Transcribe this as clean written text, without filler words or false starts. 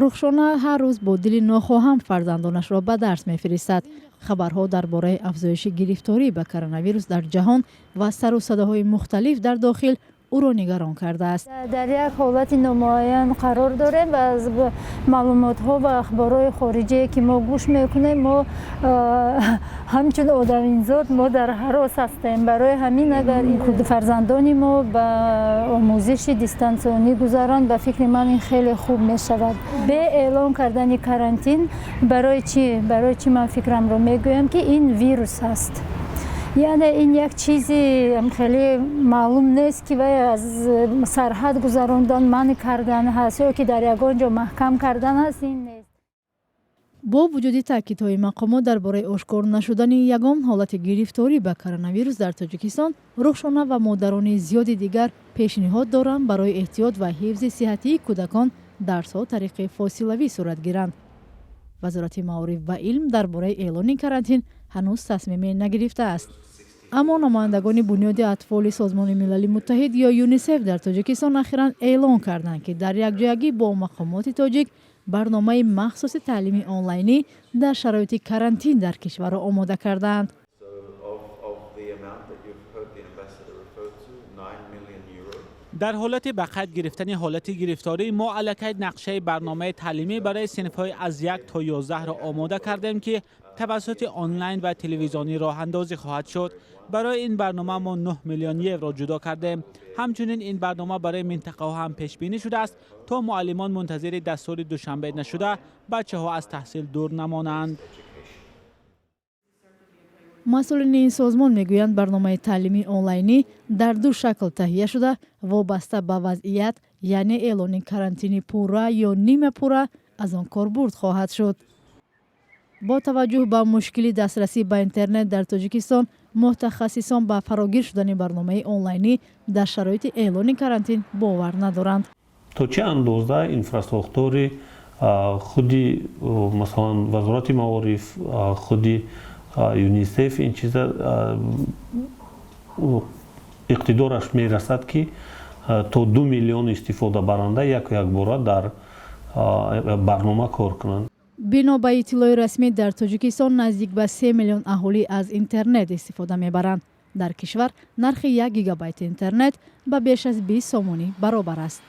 Рухшона ҳар рӯз бо дили нохоҳам фарзандонашро ба дарс мефиристад. Хабарҳо дар бораи афзоиши гирифторӣ ба коронавирус дар ҷаҳон ва сару садоҳои мухталиф дар дохил ӯро нигарон кардааст. Дар як ҳолати номуайян қарор дорем ва аз маълумотҳо ва ахборҳои хориҷие, ки мо гӯш мекунем, мо ҳамчун одаминзод мо дар ҳарос ҳастем. Барои ҳамин, агар фарзандони мо ба омӯзиши дистанционӣ гузаранд, ба фикри ман, ин хеле хуб мешавад. Бе эълон кардани карантин. Барои чӣ? Барои чӣ ман фикрамро мегӯям, ки ин вирус ҳаст, яъне ин як чизи хеле маълум нест, ки вай аз сарҳад гузарондан манъ кардан ҳаст ё ки дар ягон ҷо маҳкам кардан ҳаст, ин нест. Бо вуҷуди таъкидҳои мақомот дар бораи ошкор нашудани ягон ҳолати гирифторӣ ба коронавирус дар Тоҷикистон, Рухшона ва модарони зиёди дигар пешниҳод доранд, барои эҳтиёт ва ҳифзи сиҳатии кӯдакон дарсҳо тариқи фосилавӣ сурат гиранд. Вазорати маориф ва илм дар бораи эълони карантин ҳанӯз тасмиме нагирифтааст, аммо намояндагони Бунёди атфоли Созмони Милали Муттаҳид ё ЮНИСЕФ дар Тоҷикистон ахиран эълон карданд, ки дар якҷоягӣ бо мақомоти тоҷик барномаи махсуси таълими онлайнӣ дар шароити карантин дар кишварро омода кардаанд. So of the amount that you've heard the ambassador refer to, 9 million euro. Дар ҳолати ба қайд гирифтани ҳолати гирифторӣ, мо аллакай нақшаи барномаи таълимӣ барои синфҳои аз 1 то 11-ро омода кардем, ки тавассути онлайн ва телевизионӣ роҳандозӣ хоҳад шуд. Барои ин барнома мо 9 миллион евро ҷудо кардем. Ҳамчунин ин барнома барои минтақаҳо ҳам пешбинӣ шудааст, то муаллимон мунтазири дастури Душанбе нашуда, бачаҳо аз таҳсил дур намонанд. Масъулини ин созмон мегӯянд, барномаи таълимии онлайнӣ дар ду шакл таҳия шуда, вобаста ба вазъият, яъне эълони карантини пурра ё нимапурра, аз он корбурд хоҳад шуд. Бо таваҷҷӯҳ ба мушкили дастрасӣ ба интернет дар Тоҷикистон, мутахассисон ба фарогир шудани барномаи онлайнӣ дар шароити эълони карантин бовар надоранд. То чӣ андоза инфрасохтори худи, масалан, Вазорати маориф, худи ЮНИСЕФ ин чиза иқтидораш мерасад, ки то 2 миллион истифодабаранда яку якбора дар барнома кор кунанд? Бино ба иттилои расмӣ, дар Тоҷикистон наздик ба 3 миллион аҳолӣ аз интернет истифода мебаранд. Дар кишвар нархи 1 гигабайти интернет ба беш аз 20 сомонӣ баробар аст.